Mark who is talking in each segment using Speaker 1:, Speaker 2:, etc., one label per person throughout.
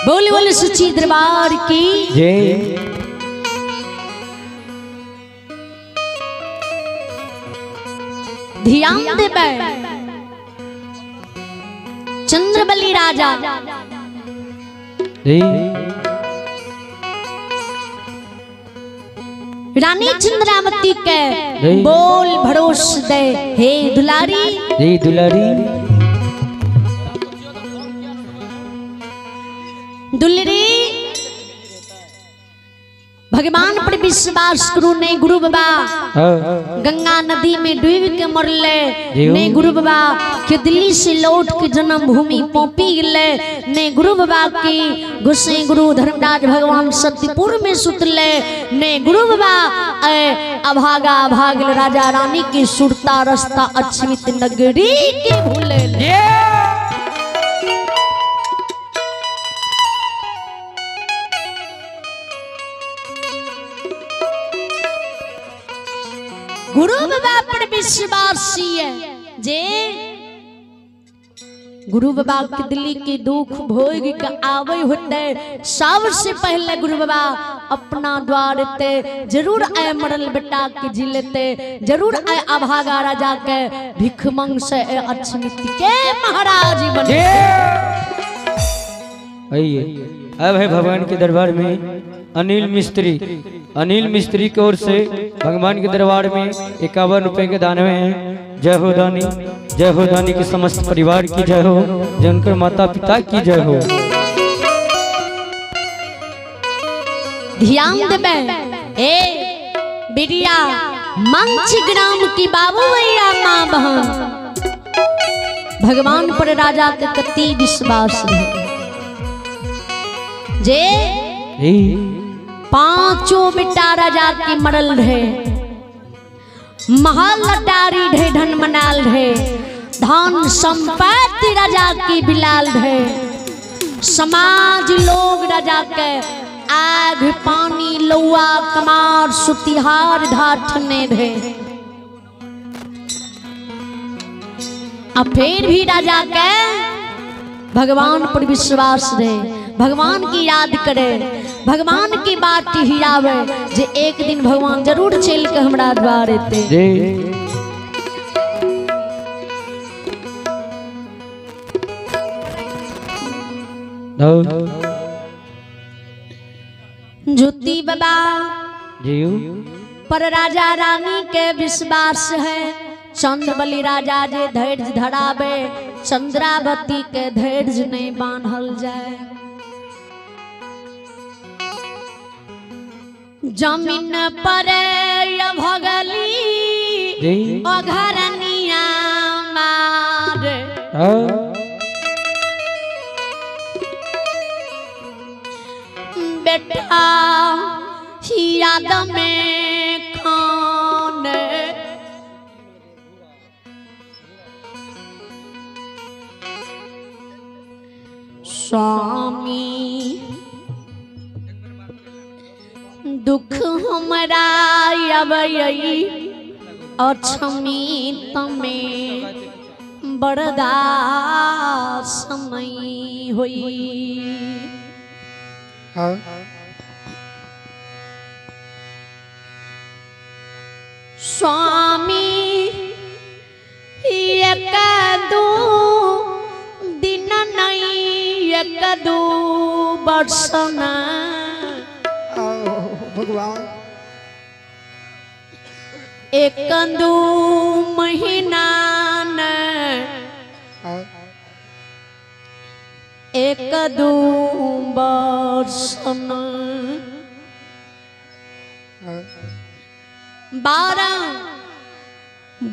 Speaker 1: बोले बोले सच्ची दरबार की
Speaker 2: जय।
Speaker 1: ध्यान देबै चंद्रबली राजा रानी चंद्रावती के बोल भरोस दे, हे दुलारी,
Speaker 2: हे दुलारी,
Speaker 1: दुलरी, भगवान पर विश्वास करू नहीं गुरु बाबा गंगा नदी में डूब के मरले नहीं गुरु बाबा के दिल्ली से लौट के जन्मभूमि पौपी गले ने गुरु बाबा की गुस्से गुरु धर्मराज भगवान सत्यपुर में सुतले ने गुरु बाबा अभागा भागल राजा रानी की सुरता रास्ता अछमित नगरी के भूले। गुरु बाबा पर विश्वासी है जे गुरु बाबा के दिल्ली के दुख भोग के आवे होते सबसे पहले गुरु बाबा अपना द्वार ते जरूर आए मरल बेटा के जिलते जरूर आए अभागा राजा के भिखमंग से अछमित के महाराज बने।
Speaker 2: आइए अब है भगवान के दरबार में अनिल मिस्त्री, अनिल मिस्त्री की ओर से भगवान के दरबार में 51 रुपए के दान में हैं। जय हो दानी, जय हो दानी के समस्त परिवार की जय हो, जिनकर माता पिता की जय हो।
Speaker 1: ध्यान देबै ए बिटिया मंच ग्राम की बाबू भैया माँ बहन, भगवान पर राजा के कति विश्वास है जे पांचों बेटा राजा के मरल रहे, महल अटारी ढे धन मनाल रहे, धन संपत्ति राजा की बिलाल रहे, समाज लोग राजा के आग पानी लौआ कमार सुतिहार ढाठने रहे, अब फिर भी राजा के भगवान पर विश्वास रहे, भगवान की याद करे, भगवान की बात हियावे जे एक दिन भगवान जरूर चल के हमरा द्वार एते। ज्योति बाबा पर राजा रानी के विश्वास है, चंद्रबली राजा जे धैर्य धरावे चंद्रावती के धैर्य नहीं बांधल जाए। जमीन पर भगली अघरनिया मार बेटा याद में खान स्वामी दुख हमरा अबई अक्षमी तमे बरदास नहीं होई। स्वामी एक दू दिन नहीं एक दू वर्ष ना
Speaker 3: भगवान
Speaker 1: एक दू महीना न एक दू वर्ष न 12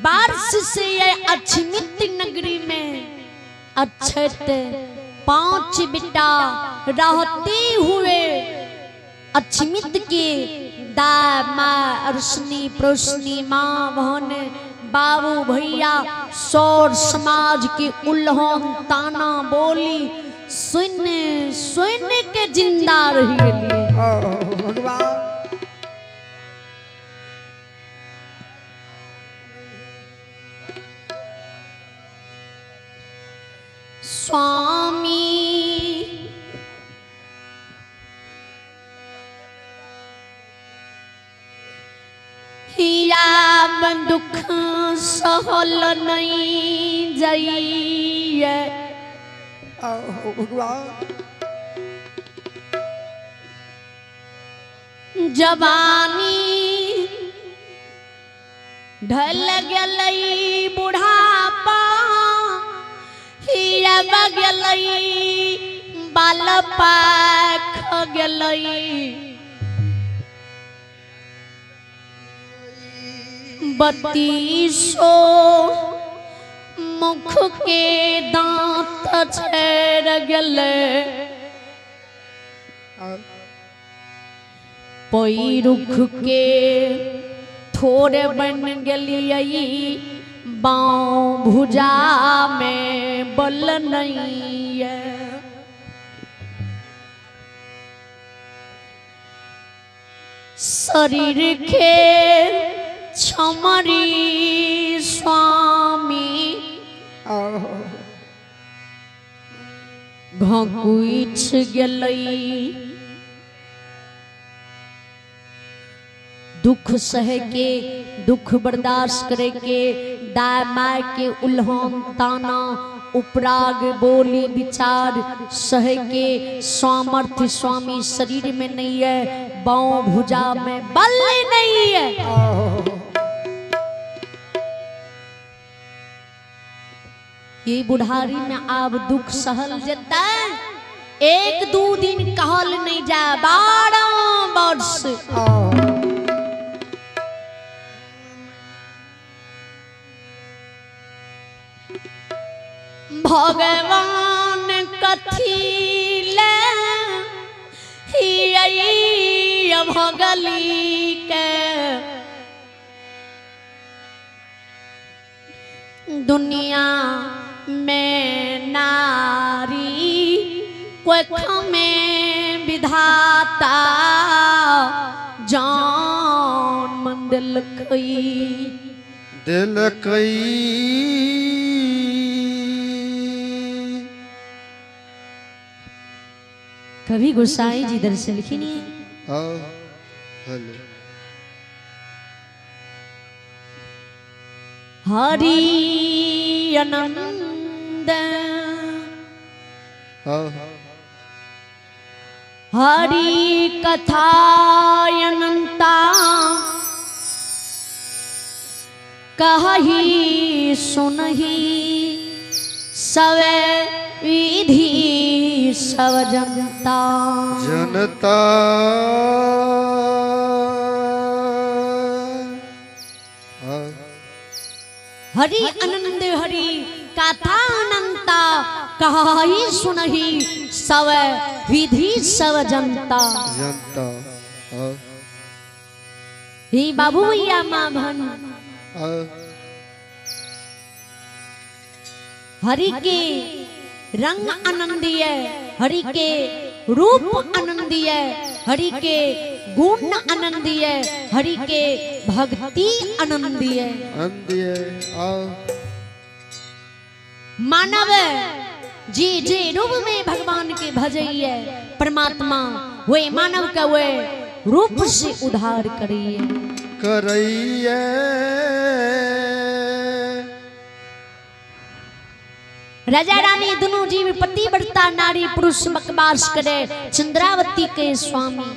Speaker 1: वर्ष से ये अछमित नगरी में अक्षत 5 बेटा रहते हुए अछमित के दा माँ अरसनी प्रोसनी माँ बहन बाबू भैया सौर समाज के उल्हन ताना बोली सुन सुन के जिंदा रही गेलिए।
Speaker 3: भगवान
Speaker 1: स्वामी में दुख सहल नहीं जाइए।
Speaker 3: भगवान
Speaker 1: जवानी ढल गई बुढ़ापा हिया गई बाल पाख गई बत्तीसो मुख के दांत छेड़ गले पैरुख के थोड़े बन गलियई बाँव भुजा में बल नहीं है। शरीर के छमरी स्वामी घकुछ गलई दुख सहे के दुख बर्दाश्त करे के दाय my के उल्हन ताना उपराग बोली विचार सहे के सामर्थ्य स्वामी शरीर में नहीं है, बाँव भुजा में बल नहीं है। ये बुढ़ारी में आप दुख सहल जता है, एक दो दिन कहल नहीं जाए 12 वर्ष। भगवान कथी ले भगली के दुनिया में नारी कोख में विधाता जान मंदिल कई
Speaker 3: दिल कई।
Speaker 1: कभी गोसाई जी दर्शन लिखी नहीं। हरि आनंद हरि कथा अनंता कही सुनही सवे विधि सब जनता
Speaker 3: जनता।
Speaker 1: हरि आनंद हरि कथा अनंता कही सुनही सब विधि सब जनता
Speaker 3: जनता।
Speaker 1: ही बाबू भैया माँ भन हरि के रंग आनंदीय, हरि के रूप आनंदीय, हरि के गुण आनंदीय, हरि के भक्ति आनंदीय। मानव जी जी रूप में भगवान के भजइए परमात्मा वे मानव का वे रूप से उद्धार करिए
Speaker 3: करइए।
Speaker 1: राजा रानी दोनों जीव पतिव्रता नारी पुरुष बकवास करे चंद्रावती के स्वामी।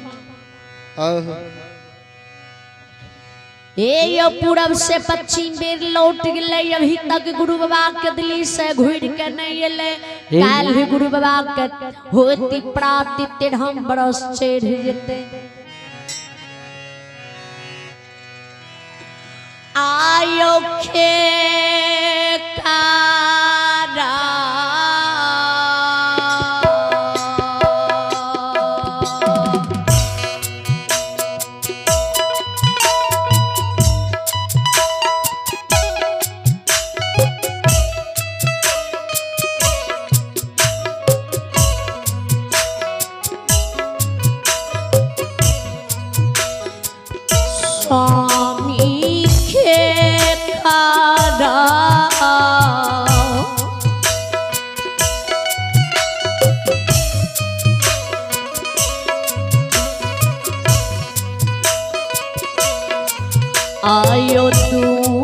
Speaker 1: ए यो पूरब से पश्चिम बेर लौट गए अभी तक गुरु बाबा के दिल्ली से घुर के नहीं एले। काल ही गुरु बाबा के होती प्राति 13 बरस चढ़ जेते। आयो खे कारा स्वामी खे खारा आयो तू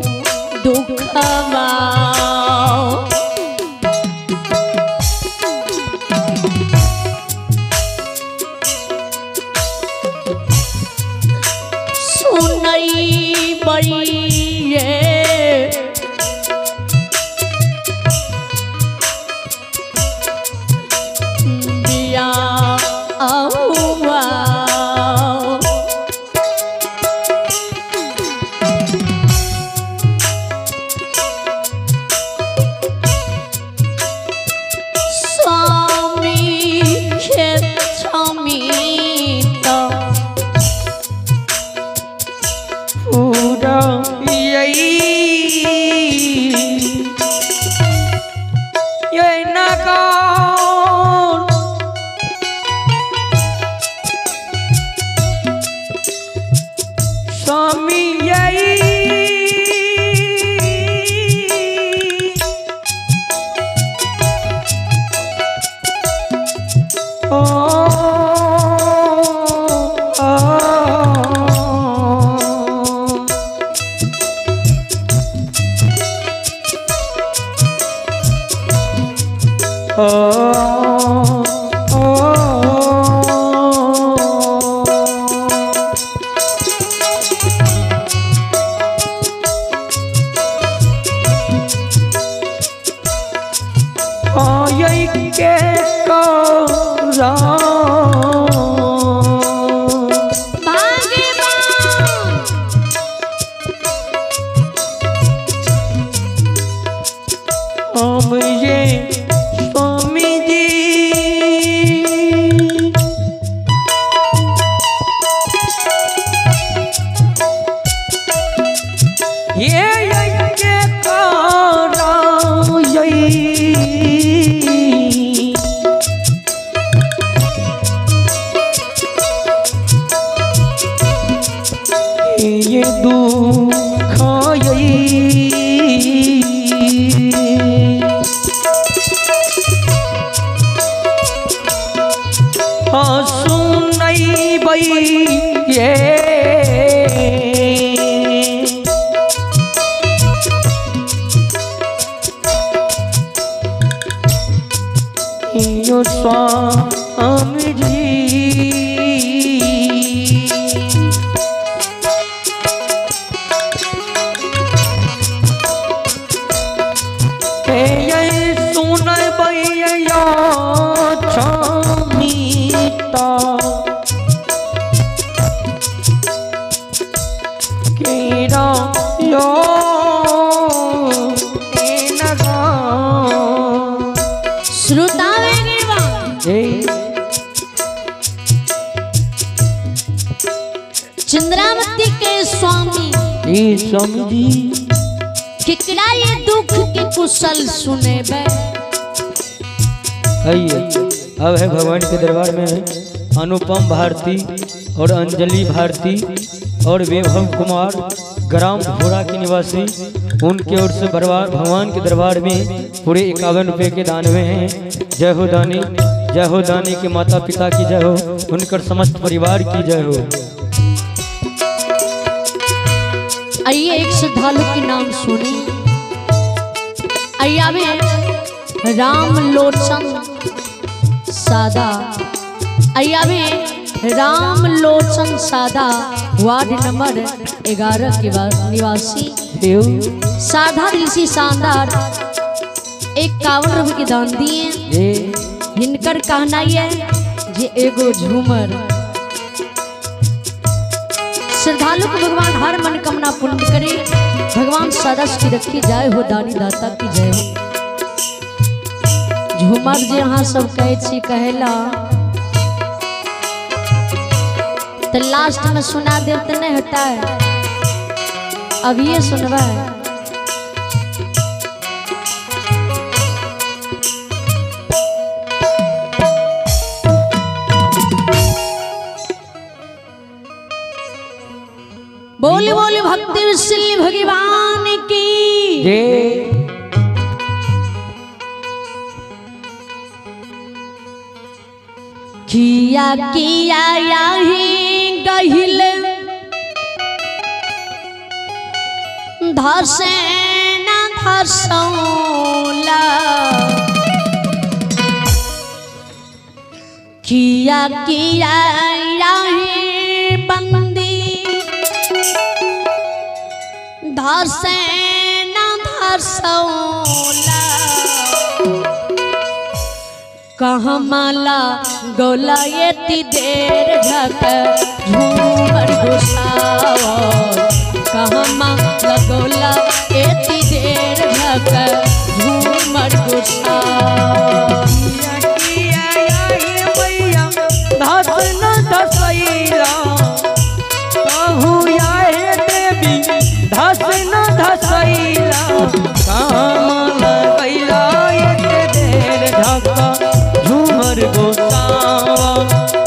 Speaker 1: औवा। स्वामी क्षमित
Speaker 2: पूरा यही ये नगार स्वामी यही ओ ओ ओ ओ यही के करा हम ये स्वामी जी ये ये करा यही ये दुख यही सुनई बई ये यो स्वामी जी ये सुनई बई यो क्षमिता केरा यो
Speaker 1: चंद्रावती के स्वामी
Speaker 2: स्वामी जी
Speaker 1: केकरा ये दुख के कुशल सुने बे।
Speaker 2: आइए अब है भगवान के दरबार में अनुपम भारती और अंजलि भारती और वैभव कुमार ग्राम भोरा के निवासी, उनके ओर से भगवान के दरबार में पूरे 51 रुपये के दान हुए हैं। जय हो दानी, जय हो दानी के माता पिता की जय हो, उनकर समस्त परिवार की जय हो।
Speaker 1: आइए एक श्रद्धालु के नाम सुनी। आइए राम लोचन सादा, आइए राम लोचन सादा वार्ड नंबर 11 के निवासी, साधा ऋषि शानदार 51 रुपये के दान दिए। हिनकर कहना है जे एगो झूमर। श्रद्धालु को भगवान हर मनोकामना पूर्ण करे, भगवान सदा की रखी जाए हो, दानी दाता की जय हो। झूमर जे अहाँ सब कहे छी कहेला तो लास्ट में सुना देव तो नहीं होता है, अब ये सुनवा है। बोले बोले भक्ति विश्व भगवान की
Speaker 2: जय।
Speaker 1: किया किया याही गहिल धसे न धसौला, किया किया याही बंदी धसे न धसौला, कहाँ माला गोला एती देर झक झूमर गोसाओ, कहाँ माला गोला एती देर झक झूमर गोसाओ।
Speaker 2: किया हे मैया धस न धसैला, कहू या हे देवी धस न धसैला। कहाँ लगैला एते देर झक झूमर गोसावा,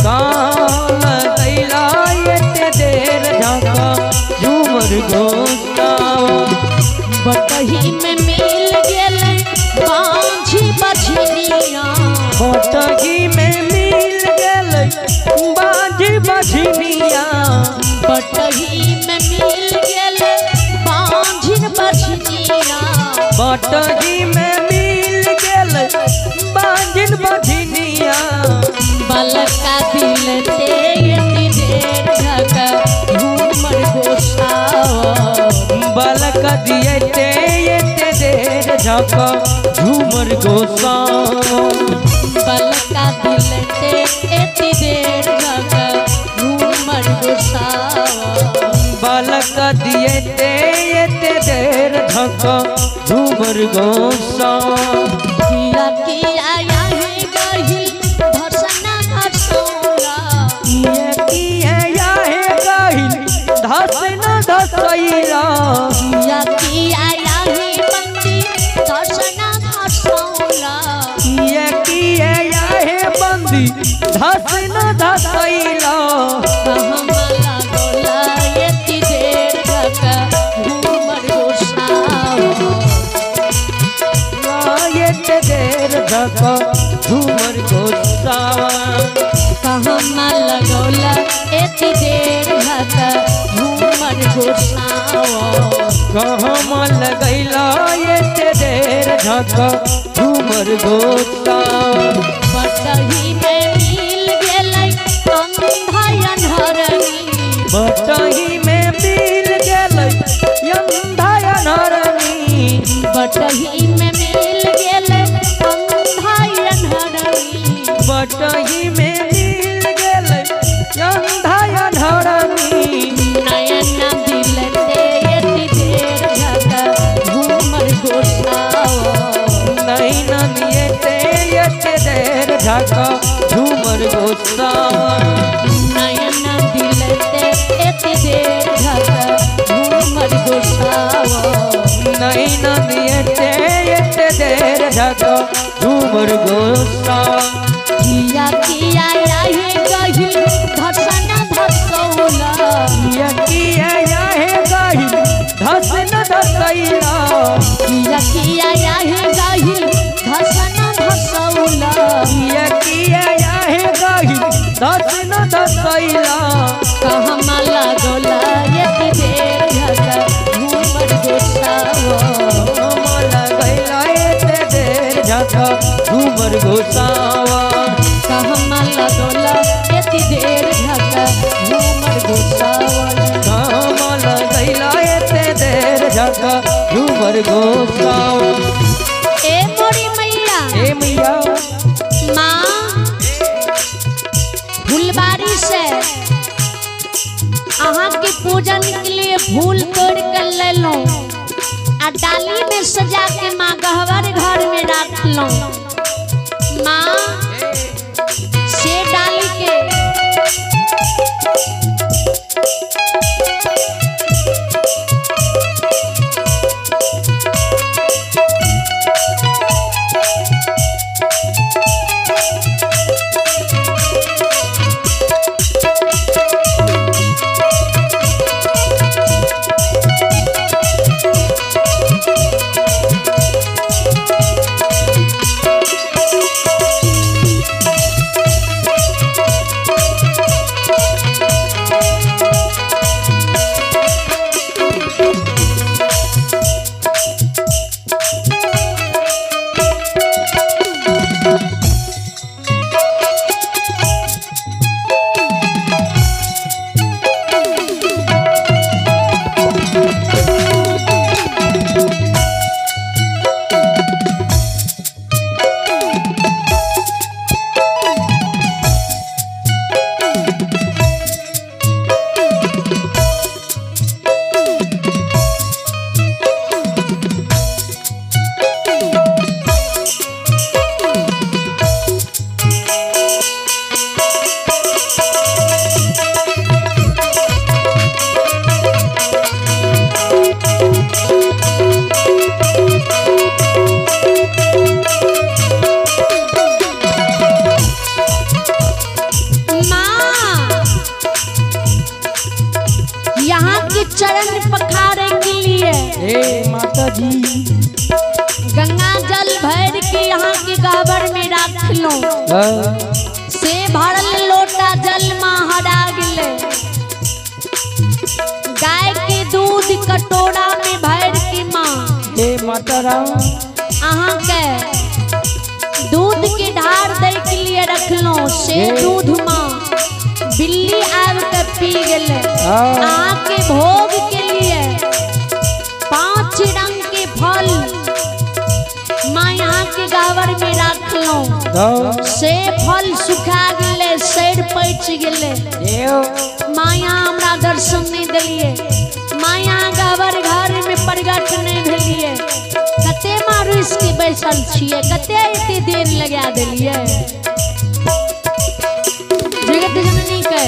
Speaker 2: कहाँ लगैला एते देर झक झूमर गोसावा।
Speaker 1: बटही में मिल गेल बाँझी बझनिया,
Speaker 2: बटही में मिल गेल बाँझी बझनिया,
Speaker 1: बटही में मिल गेल बाँझी बझनिया,
Speaker 2: बटही में मिल गेल बाँझिन बझनिया।
Speaker 1: बलका दिल ते एती देर झक झूमर गोसाओ,
Speaker 2: बलक दिए ते एते देर झक झूमर गोसाओ।
Speaker 1: बलका दिल ते एती देर झक झूमर गोसाओ,
Speaker 2: बलक दिए ते एते देर झक झूमर गोसाओ।
Speaker 1: किया किया याहे गहिल धसना धसौला,
Speaker 2: किया किया याहे गहिल धस न धसैला,
Speaker 1: किया किया याहे बंदी धसना धसौला,
Speaker 2: किया किया याहे बंदी धस न धसैला।
Speaker 1: कहाँ माला गोला एती देर झक झूमर गोसाओ,
Speaker 2: एते देर झक झूमर गोसावा।
Speaker 1: कहाँ माला गोला एती देर झक झूमर गोसाओ,
Speaker 2: कहाँ लगैला एते देर झक झूमर गोसावा।
Speaker 1: बटही में मिल गेलै अंधा अन्हरनी,
Speaker 2: बटही में मिल गेलै अंधा अन्हरनी,
Speaker 1: बटही में मिल गेलै अंधा अन्हरनी,
Speaker 2: बटही में मिल गेलै अंधा अन्हरनी।
Speaker 1: नयन दिल ते एती देर झक झूमर गोसाओ,
Speaker 2: नैन एते एते देर झक झूमर गोसावा।
Speaker 1: नयन दिल ते एती देर झक झूमर गोसाओ,
Speaker 2: नैन एते एते देर झक झूमर गोसावा।
Speaker 1: किया किया याहे गहिल धसना धसौला,
Speaker 2: किया किया याहे गहिल धस न धसैला,
Speaker 1: किया किया याहे गहिल धसना धसौला,
Speaker 2: किया किया याहे गहिल धस न धसैला।
Speaker 1: कहाँ माला गोला एती देर झक झूमर गोसाओ,
Speaker 2: कहाँ लगैला एते देर झक झूमर गोसावा।
Speaker 1: कहाँ माला गोला एती देर झक झूमर गोसाओ,
Speaker 2: कहाँ लगैला एते देर झक झूमर गोसावा।
Speaker 1: ए मोरी मैया,
Speaker 2: ए मैया,
Speaker 1: माँ फुलबाड़ी से अहाँ के पूजन के लिए फूल तोड़ कर लेलहुँ आ डाली में सजा के माँ गहवर घर में रखलहुँ। माँ से डाली के
Speaker 2: हे माता जी
Speaker 1: गंगा जल भर के यहाँ के गहबर में रखलो से भरल लोटा जल में हरा गेले। गाय के दूध कटोरा में भर के माँ
Speaker 2: हे माता राम
Speaker 1: अहाँ के दूध के ढार दे के लिए रखलो से दूध माँ बिल्ली आब के पी गेले। अहाँ के भोग के लिए 5 रंग के फल माँ यहाँ के गावर में रखलो से फल सुखा गेले सड़ पच गेले। माँ यहाँ हमरा दर्शन नहीं दिलिए, माँ यहाँ गावर घर में प्रगट नहीं भेलिए। कते माँ रुस के बैसल छिए, कते एते देर लगा दिलिए। जगत जननी के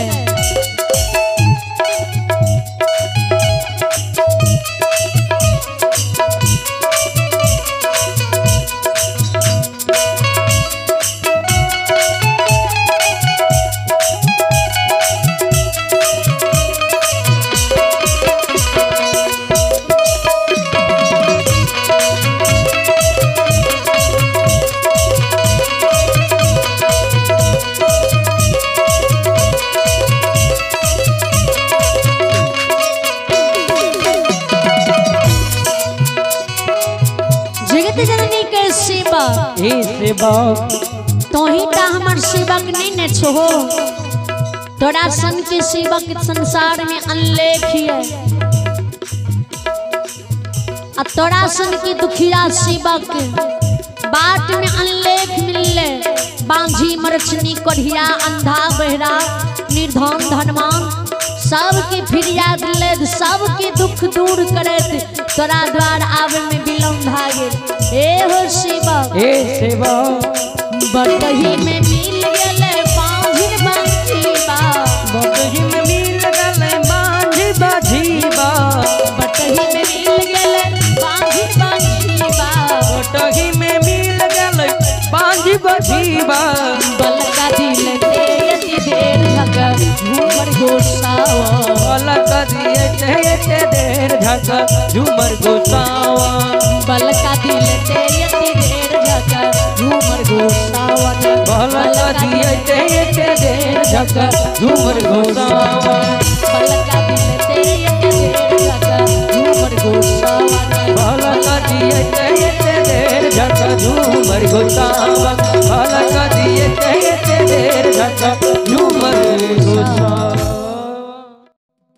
Speaker 1: तोही ता हमर सेवक नहीं ने छो, तोरा सन के सेवक संसार में अनलेख है। आ तोरा सन के दुखिया सेवक बाट में अनलेख मिलले। बांझी मरचनी कोढ़िया अंधा बहरा निर्धन धनवान सबके फिरियाद लेत, सबके दुख दूर करत तोरा द्वार आवे में विलम्ब भा गेल। हे हो सेवक
Speaker 2: हे सेवक
Speaker 1: बटही में मिल गेले बांझिन बांझीबा,
Speaker 2: बटही में मिल गेले बांझी बांझीबा,
Speaker 1: बटही में मिल गेले बांझिन बांझीबा,
Speaker 2: बटही में मिल गेले बांझी बांझीबा।
Speaker 1: बलका दिल ते देर झक झूमर गोसावा,
Speaker 2: बलका दिल ते देर झक झूमर गोसावा,
Speaker 1: बलका दिल ते देर झक झूमर गोसावा,
Speaker 2: बलका दिल ते देर झक झूमर गोसावा,
Speaker 1: बलका दिल ते देर झक झूमर गोसावा,
Speaker 2: बलका दिल ते देर झक झूमर गोसावा, बलका दिल ते देर झक झूमर।